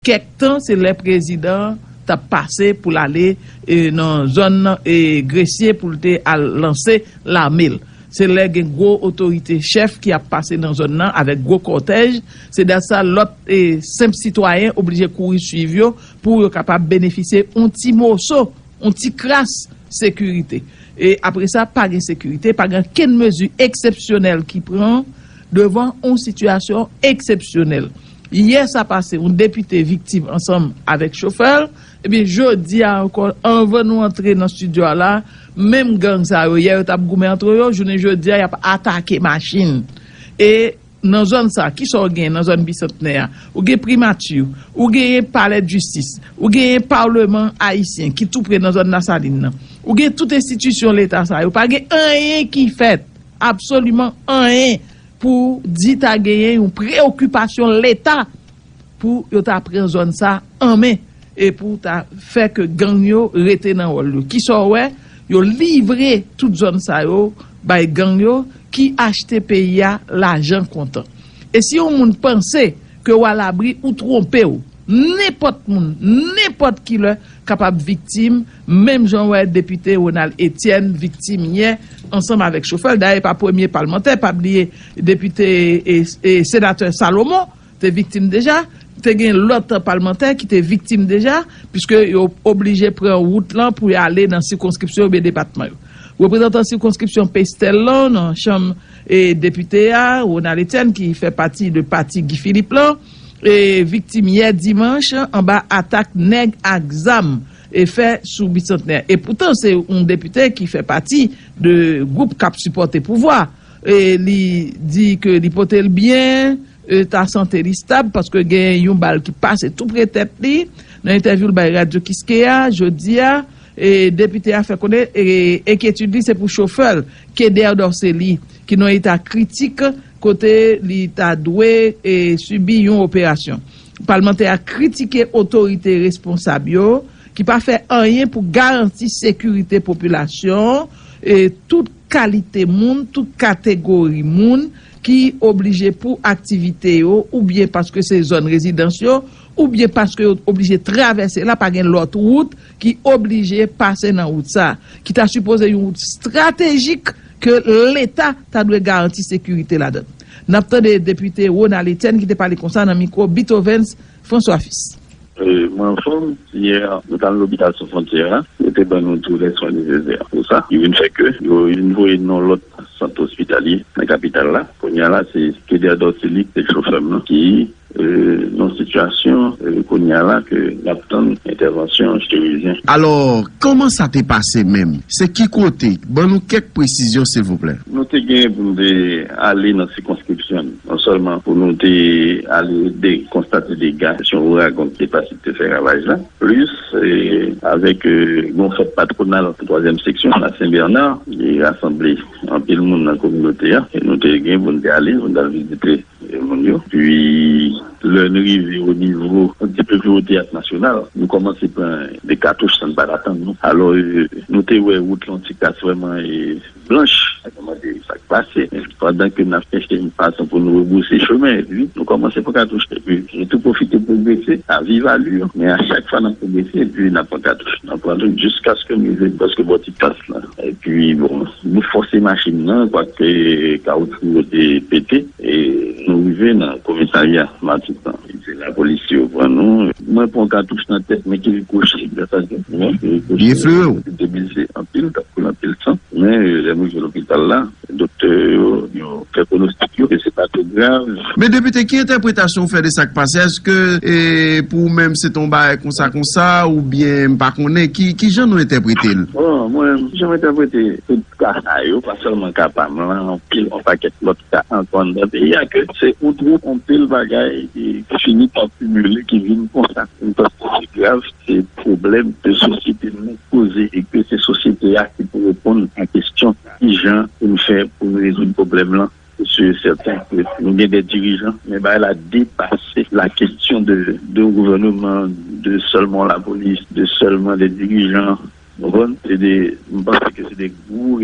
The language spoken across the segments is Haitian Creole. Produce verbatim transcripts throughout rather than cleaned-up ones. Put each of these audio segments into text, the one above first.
kèk tan, se lè prezidan an t ap pase pou l ale e, nan zòn e, Gresye pou l te al lanse lame l. Se lè gen gwo otorite chèf ki ap pase nan zòn nan avèk gwo kòtèj. Se dat sa lòt e, senp sitwayen oblije kouri swiv yo pou yo kapab benefisye yon ti moso, yon ti kras sekirite. E apre sa, pa gen sekirite, pa gen kenn mezi eksepsyonèl ki pran devan yon sitiyasyon eksepsyonèl. Yè sa pase, yon depite viktim ansanm avèk chofè l. Ebyen, jodi a ankò, anvan nou antre nan estidyo a la, menm gang sa yo, yè yo t ap goumen antre yo, jounen jodi a, y ap atake machin. E nan zòn sa, kisa w gen nan zòn Bisantnè a? Ou gen primati, ou genyen palè jistis, ou genyen palman ayisyen ki tou pre nan zòn Lasalin nan. Ou gen tout enstitisyon leta sa yo. Pa gen anyen ki fèt, absoliman anyen, pou di ta genyen yon preokipasyon leta pou yo ta pran zòn sa an men e pou ta fè ke gang yo rete nan wòl yo. Kisa w wè? Yo livre tout zòn sa yo bay gang yo ki achte peyi a lajan kontan. E si yon moun panse ke w alabri, ou twonpe w. Nenpòt moun, nenpòt kilè kapab viktim, menm jan w wè depite Ronald Etienne viktim yè ansanm avèk chofè l. Dayè, pa premye palmantè, pa bliye depite e, e senatè Salomon te viktim deja. Te gen lòt palmantè ki te viktim deja, piske yo oblije pran wout lan pou y ale nan sikonskripsyon oubyen depatman yo. Reprezantan sikonskripsyon Pestèl lan nan chanm e depite a, Ronald Etienne, ki fè pati de pati Guy Philippe lan, e viktim yè dimanch anba atak nèg ak zam e fè sou Bisantnè. E poutan, se yon depite ki fè pati de gwoup k ap sipòte pouvwa. E li di ke li pote l byen, e ta sante li stab, paske gen yon bal ki pase tou pre tèt li. Nan entèvyou l bay Radyo Kiskeya jodi a, e depite a fè konnen e enkyetid li se pou chofè l, Keder Dorcely, ki nan eta kritik, kote li ta dwe e sibi yon operasyon. Palmantè a kritike otorite responsab yo ki pa fè anyen pou garanti sekirite popilasyon, e tout kalite moun, tout kategori moun ki oblije pou aktivite yo, oubyen paske se zòn rezidans yo, oubyen paske yo oblije travèse la, pa gen lòt wout, ki oblije pase nan wout sa, ki ta sipoze yon wout estratejik ke leta ta dwe garanti sekirite ladan. N ap tande depite Ronald Etienne ki te pale konsa nan mikwo Beethovens François Fils. Mwen anfòm, yè nou t al lopital sou fwontyè a, yo te ban nou tou lè swen nesesè pou sa. Yo vin fè ke yo vin voye n nan lòt sant ospitalye nan kapital la. Kounye a la, se Keder Dorcely, se chofè m nan, ki nan sitiyasyon kounye a la ke n ap tann entèvansyon chirijyen. Alò, kòman sa te pase menm? Se ki kote? Ban nou kèk presizyon silvouplè. Nou te gen pou n te ale nan sikonskripsyon n, non sèlman pou nou te ale de konstate dega, se yon ouragan ki te pase ki te fè ravaj la, plis avèk yon fèt patwonal twazyèm seksyon la Sen Bèna, li rasanble anpil moun nan kominote a, e nou te gen pou n te ale, pou n t al vizite moun yo. Pi lè n rive o nivo yon ti pe pi wo Teyat Nasyonal, nou kòmanse pran de katouch san n pa t atann nou. Alò, nou te wè wout lan ti kras vrèman blanch. Sa k mande sa k pase. Men pandan ke n ap chèche yon fason pou nou rebouse chemen, epi nou kòmanse pran katouch. Epi nou tou pwofite pwogrese a viv alur, men a chak fwa n ap pwogrese, epi n ap pran katouch. N ap pran tout jiskaske n rive prèske bò ti kras lan. Epi bon, nou fòse machin nan, kwak kawoutchou yo te pete, e nou rive nan komisarya Matik lan. Se la polis yo pran nou. Mwen pran katouch nan tèt, men ki rikoche, gras a Dye, ki rikoche. Li eflere w? Te blize anpil, t ap koule anpil san. Men lè m rive lopital la, doktè yo, yo fè pwonostik yo ke se pa twò grav. Men depite, ki entèpretasyon w fè de sa k pase? Èske e, pou ou menm se t on bagay konsa konsa oubyen m pa konnen ki, ki jan nou entèprete l? Bon, mwen, ki jan m entèprete tout ka sa yo, pa sèlman ka pa m lan, anpil, on pakèt lòt ka ankò anndan peyi a, ke se on twoup, anpil bagay ki fini pa akimile, ki vin konsa. M panse se grav, se pwoblèm ke sosyete n nan poze e ke se sosyete a ki pou reponn a kesyon ki jan pou n fè pou n rezoud pwoblèm lan. Se si e sèten ke nou gen de dirijan, men bagay la depase la kesyon de, de yon gouvèneman, de sèlman lapolis, de sèlman de dirijan. Konprann? Se de, m panse ke se de gwo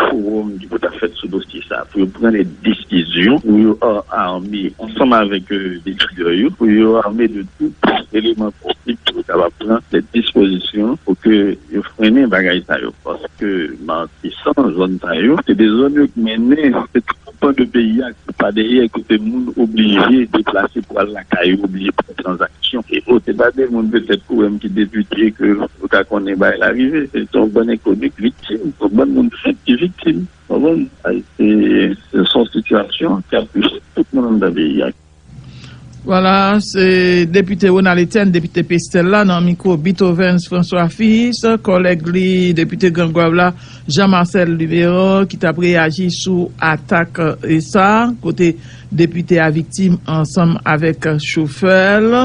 fowòm ki pou ta fèt sou dosye sa, pou yo pran de desizyon, pou yo a- ame ansanm avèk, euh, etidyan yo, pou yo ame de tout eleman posib pou yo kapab pran de dispozisyon pou ke yo frennen bagay sa yo. Paske Matisan, zòn sa yo, se de zòn yo ki mennen se tout pan de peyi a, ki pa dèyè, kote moun oblije deplase pou al lakay yo, oblije pran tranzaksyon. E o, se pa de moun petèt ou menm ki depite ke ou ka konnen bagay la rive. Se yon bann enkoni ki viktim, yon bann moun senp ki viktim. Konprann? Ay, se, se yon sitiyasyon ki ap touche tout moun anndan peyi a. Vwala, se depite Ronald Etienne, depite Pestèl la, nan mikwo Beethovens François Fils, kòlèg li, depite Grangwav la, Jean Marcel Luméran, ki t ap reyaji sou atak, e, sa, kote depite a viktim ansanm avèk chofè l.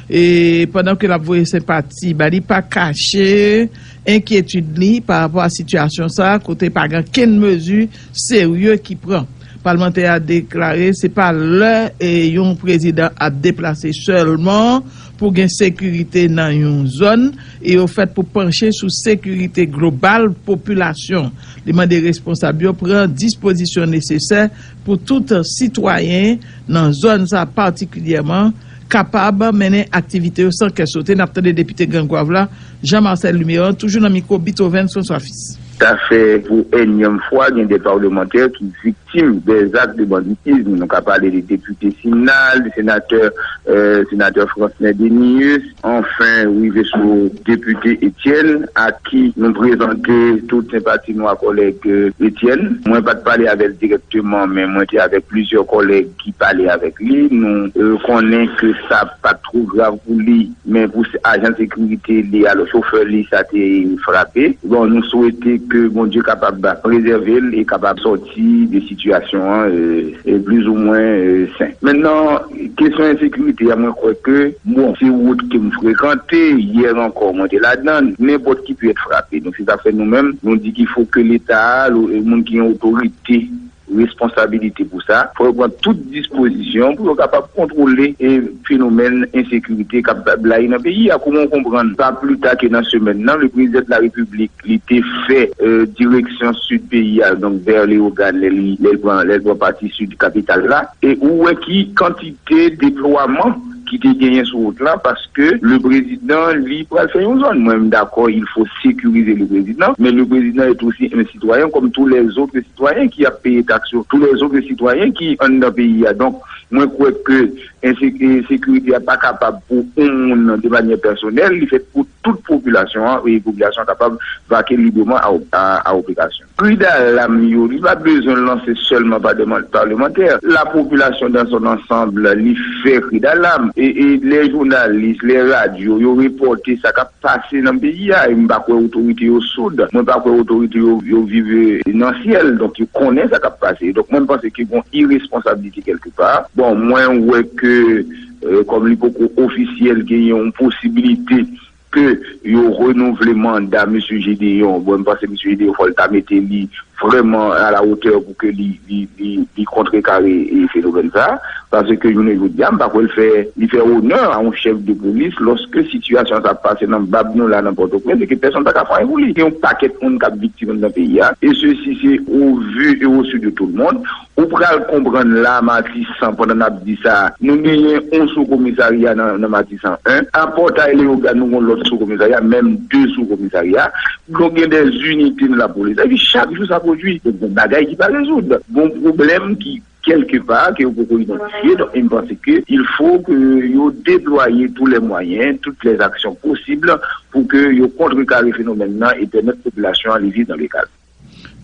E pandan ke l ap voye senpati ba li, pa kache enkyetid li pa rapò a sitiyasyon sa, kote pa gen kenn mezi serye ki pran. Palmantè a deklare se pa lè, e, yon prezidan ap deplase sèlman pou gen sekirite nan yon zòn, e yo fèt pou panche sou sekirite global popilasyon. Li mande responsab yo pran dispozisyon nesesè pou tout sitwayen nan zòn sa patikilyèman kapab mennen aktivite yo san kè sote. N ap tande depite Grangwav la, Jean Marcel Luméran, toujou nan mikwo Beethovens François Fils. Sa fè pou ènyèm fwa gen de palmantè ki viktim de zak de banditism. Nou ka pale de depite Simnal, de senatè, euh, senatè Fransmen Denius, anfen rive sou depite Etienne, ak ki nou prezante tout senpati nou a kòlèg, euh, Etienne. Mwen pa t pale avè l dirèkteman, men mwen te avèk plizyè kòlèg ki pale avèk li. Nou, euh, konnen ke sa pa t twò grav pou li, men pou s- ajan sekirite li, alò chofè li, sa te frape. Bon, nou swete ke Bondye kapab prezève l e kapab sòti de sitiyasyon an, euh, e plizoumwen, euh, sen. Mentnan, kesyon ensekirite a, mwen kwè ke, bon, se wout ke m frekante, yè ankò, mwen te ladan, nenpòt ki pè frape. Donk, se sa fè nou menm, nou di ki fò ke Leta a, lo- moun ki gen otorite, responsabilite pou sa, fò yo pran tout dispozisyon pou yo kapab kontwole, e, fenomèn ensekirite k ap blayi nan peyi a. Kòman w konprann, pa pli ta ke nan semèn nan, le prezidan de la repiblik, li te fè, euh, direksyon sid peyi a, donk vè Leyogàn, lè li, lè l pran, lè l pran pati sid kapital la, e ou wè ki kantite deplwaman ki te genyen sou wout la, paske le prezidan, li pral fè yon zòn. Mwen, m dakò, il faut sécuriser le président, mais le président est aussi un citoyen comme tous les autres citoyen ki ap peye taks yo, tous les autres citoyen ki anndan peyi a. Donk, mwen kwè ke ense- ensekirite a pa kapab pou yon moun de manyè pèsonèl, li fèt pou tout popilasyon an, e popilasyon an kapab vake libreman a, a, a operasyon. Kri dalam yo, li pa bezwen lanse sèlman pa de palmantè. La population dans son ensemble, li fè kri dalam. E, e lè jounalis, lè radyo, yo repòte sa k ap pase nan peyi a, e m pa kwè otorite yo soud, mwen pa kwè otorite yo, yo viv, e, nan syèl, donk yo konnen sa k ap pase. Donk mwen, m panse ke gon iresponsabilite kèlkepa. Bon, mwen wè ke, e, kòm li poko ofisyèl, genyen yon posibilite ke yo renouvle manda mesye Gédéon. Bon, m panse mesye Gédéon fò l ta mete li vrèman a la wotè pou ke li, li, li, li kontrekare, e, fenomèn sa. Paske jounen jodi a, m pa kwè l fè, li fè onè a yon chèf de polis lòske sitiyasyon sa ap pase nan bab nou la nan Pòtoprens e ke pèsonn pa ka fè anyen pou li. Gen yon pakèt moun k ap viktim nan peyi a. E sesi se au vu et au su de tout le monde. Ou pral konprann la, Matisan, pandan n ap di sa, nou genyen yon sou komisarya nan, nan Matisan en. A Pòtay Leyogàn, nou gen yon lòt sou komisarya, menm de sou komisarya. Donk, gen de zinite nan lapolis. Epi, chak jou, sa pwodui. Donk, gen bagay ki pa rezoud. Gon pwoblèm ki, kèlkepa, ke yo poko idantifye. Donk, e m panse ke il faut que yo deplwaye tous les moyens, toutes les actions possibles pour que yo kontrekare fenomèn nan e pèmèt popilasyon an li viv nan le calme.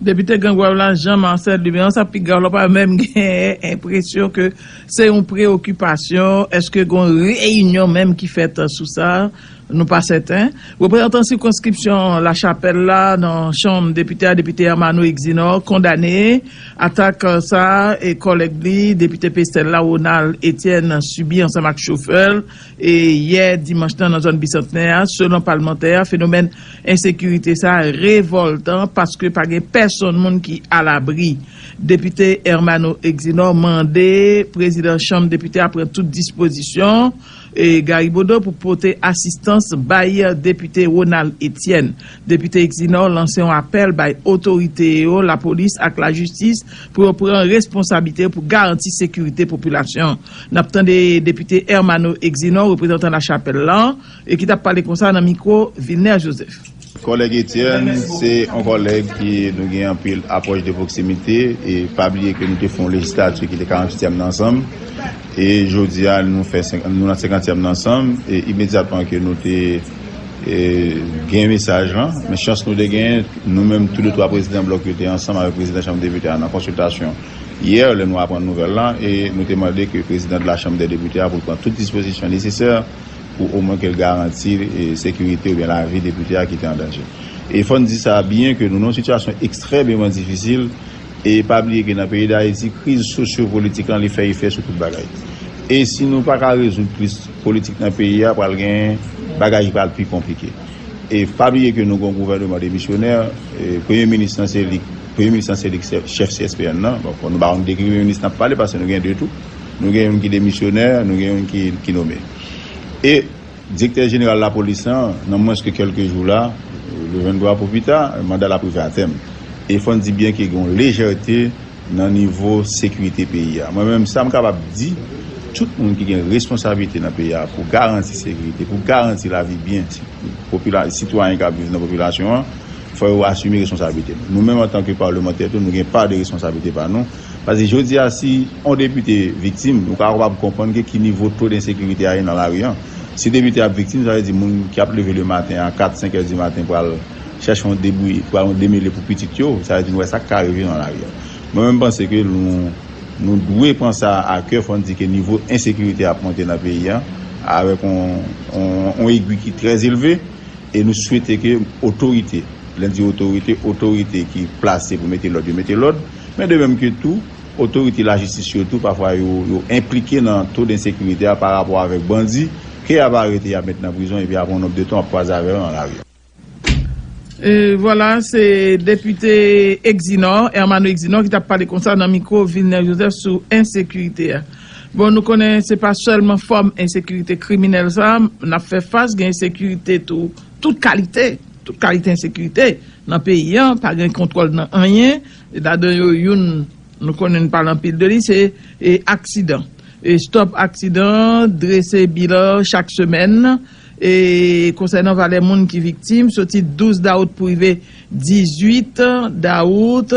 Depite Grangwav la, Jean Marcel Luméran, sa pi grav la, pa menm gen enpresyon ke se yon preyokipasyon. Èske gon reyinyon menm ki fèt sou sa? Nou pa sèten. Reprezantan sikonskripsyon Lachapèl la nan Chanm Depite a, Depite Hermano Exinor, kondane atak sa e kòlèg li, Depite Pestèl la, Ronald Etienne, sibi ansanm ak chofè l, e yè dimanch nan, nan zòn Bisantnè a. Selon palmantè a, fenomèn ensekirite sa a revòltan paske pa gen pèsonn moun ki alabri. Depite Hermano Exinor mande prezidan Chanm Depite a pran tout dispozisyon e Gary Bodeau pou pote asistans bay depite Ronald Etienne. Depite Exinor lanse yon apèl bay otorite yo, lapolis ak lajistis pou yo pran responsablite pou garanti sekirite popilasyon. N ap tande depite Hermano Exinor, reprezantan Lachapèl la, e ki t ap pale konsa nan mikwo Vilner Joseph. Kòlèg Etienne se yon kòlèg ki nou gen anpil apwòch de pwoksimite, e pa bliye ke nou te fè yon lejislati ki te karanntuityèm nan ansanm, e jodi a nou fè senk- nou nan senkantyèm nan ansanm, e imedyatman ke nou te e, gen mesaj lan, men chans nou te gen, nou menm tou de twa prezidan blòk yo te ansanm avèk prezidan chanm depite a nan konsiltasyon yè, lè nou aprann nouvèl lan, e nou te mande ke prezidan de la Chambre des Députés a pou l pran tout dispozisyon nesesè pou omwen ke l garanti e, sekirite oubyen lavi depite a ki te an danje. E fò n di sa byen ke nou nan yon sitiyasyon ekstrèmeman difisil, e pa bliye ke nan peyi Dayiti, kriz sosyopolitik lan, li fè efè sou tout bagay. E si nou pa ka rezoud kriz politik nan peyi a, pral gen bagay ki pral pi konplike. E pa bliye ke nou gen yon gouvènman demisyonè, e premye minis lan se li, premye minis lan se li k chèf, chèf C S P N nan. Bon, fò nou pa konn de ki premye minis n ap pale, paske nou gen de tou. Nou gen youn ki demisyonè, nou gen youn ki, ki nome. E direktè jeneral lapolis lan, nan mwens ke kèlke jou la, le venntwa pou pita, manda l ap rive a tèm. E fò n di byen ke gen yon lejète nan nivo sekirite peyi a. Mwen menm, sa m kapab di, tout moun ki gen responsablite nan peyi a pou garanti sekirite, pou garanti lavi byen, popila- sitwayen k ap viv nan popilasyon an, fò yo asime responsablite nou. Nou menm, antanke palmantè tou, nou gen pa de responsablite pa nou. Paske jodi a, si yon depite viktim, nou ka kapab konprann ke ki nivo to de ensekirite a ye nan lari an. Si depite ap viktim, sa vle di moun ki ap leve le maten a kat, senk è di maten pral chèche yon debouye, pral yon demele pou pitit yo, sa vle di nou wè sa k ka rive nan lari an. Mwen menm, m panse ke nou, nou dwe pran sa a kè, fò n di ke nivo ensekirite ap monte nan peyi an, avèk yon, yon, yon egwi ki trè elve, e nou swete ke otorite, lè n di otorite, otorite ki plase pou mete lòd, yo mete lòd, men de menm ke tou, otorite lajistis yo tou, pafwa yo, yo enplike nan to de ensekirite a pa rapò avèk bandi, ke y ap arete, y ap met nan prizon, epi apre yon nonb de tan, w ap kwaze avè yo nan lari. E vwala, se depite Exinor, Hermano Exinor, ki t ap pale konsa nan mikwo Vilner Joseph sou ensekirite a. Bon, nou konnen se pa sèlman fòm ensekirite kriminèl sa n ap fè fas, gen ensekirite tou, tout kalite, tout kalite ensekirite nan peyi an, pa gen kontwòl nan anyen, e ladan yo youn nou konnen n pale anpil de li, se e, aksidan. E Stop Aksidan drese bilan chak semèn. E konsènan valè moun ki viktim, soti douz dawout pou rive dizuit dawout,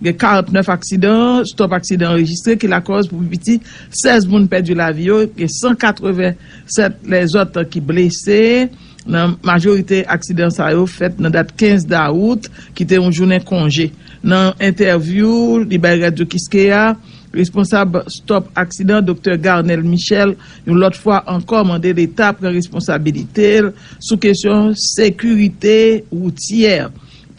gen karantnèf aksidan, Stop Aksidan anrejistre ki lakòz pou pi piti sèz moun pèdi lavi yo, gen san katrevennsèt lèzòt ki blese. Nan majorite aksidan sa yo fèt nan dat kenz dawout, ki te yon jounen konje. Nan entèvyou li bay Radyo Kiskeya, responsab Stop Aksidan, Doktè Garnel Michel, yon lòt fwa ankò mande Leta pran responsabilite l sou kesyon sekirite woutyè,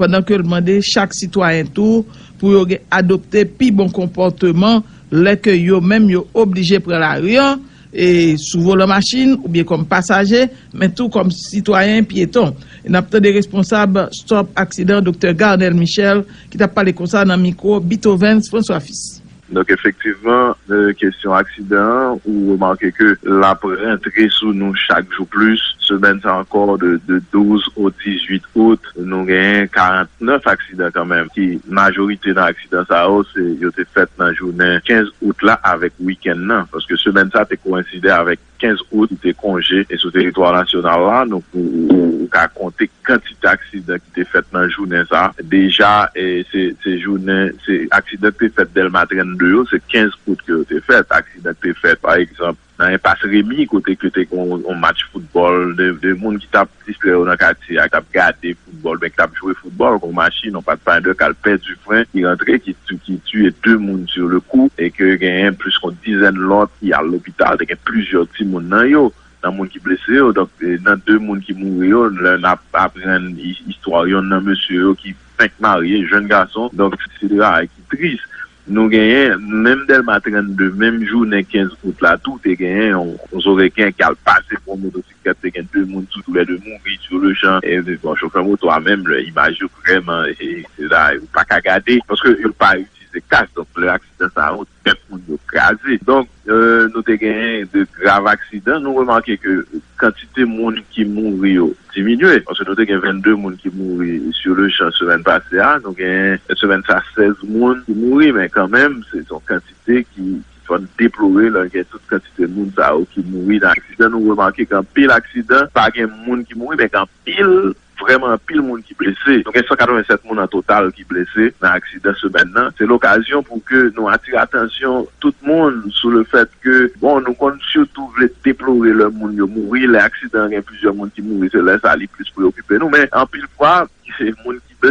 pandan ke l mande chak sitwayen tou pou yo gen adopte pi bon konpòteman lè ke yo menm yo oblije pran lari an, e sou volan machin oubyen kòm pasaje, men tou kòm sitwayen pyeton. E n ap tande responsab Stop Aksidan, Doktè Garnel Michel, ki t ap pale konsa nan mikwo Bitovens François Fils. Donk, efektivman, kesyon aksidan an, ou remake ke l ap rantre sou nou chak jou plis. Semèn sa ankò, de, de douz o dizuit out, nou genyen karantnèf aksidan kanmenm, ki majorite nan aksidan sa yo, se, yo te fèt nan jounen kenz out la avèk wikenn nan, paske semèn sa te koyenside avèk kenz out ki te konje, e sou teritwa nasyonal la, nou, ou, ou, ou ka konte kantite aksidan ki te fèt nan jounen sa. Deja, e, se, se jounen, se aksidan ki te fèt Dèlma trannde yo, se kenz out ke yo te fèt. Aksidan ki te fèt, pa egzanp, nan enpas Remi, kote ke te gen yon, yon match foutbòl, de, de moun ki t ap distrè yo nan katye a, ki t ap gade foutbòl, oubyen ki t ap jwe foutbòl, yon machin, yon Pathfinder k al pèdi fren, ki rantre, ki, ki tiye de moun sur le coup, e ke genyen plis ke yon dizèn lòt ki al lopital, te gen plizyè timoun nan yo, nan moun ki blese yo. Donk, e, nan de moun ki mouri yo, lè n ap aprann i-, istwa yonn nan mesye yo ki fenk marye, jèn gason. Donk, se de bagay ki tris. Nou genyen, menm Dèlma trannde, menm jounen kenz out la, tou te genyen yon, yon Zoreken ki al pase pou yon motosiklèt, te gen de moun sou, toulède mouri sur le champ. E, bon, chofè moto a menm, lè imaj yo vrèman, e, se la, ou pa ka gade, paske yo pa itilize kas. Donk, lè aksidan sa yo, tèt moun yo kraze. Donk, euh, nou te genyen de grav aksidan. Nou remake ke kantite moun ki mouri yo diminye, paske nou te gen vennde moun ki mouri sur le champ semèn pase a, nou gen semèn sa sèz moun ki mouri, men kanmenm, se yon kantite ki, ki fò n deplore lè gen tout kantite moun sa yo ki mouri nan aksidan. Nou remake gen anpil aksidan, pa gen moun ki mouri, men gen anpil, vrèman anpil moun ki blese. Nou gen san katrevennsèt moun an total ki blese nan aksidan semèn nan. Se lokazyon pou ke nou atire atansyon tout moun sou le fèt ke, bon, nou konn sitou vle deplore lè moun yo mouri, lè aksidan gen plizyè moun ki mouri, se lè sa li plis preokipe nou, men anpil fwa, se moun ki blese.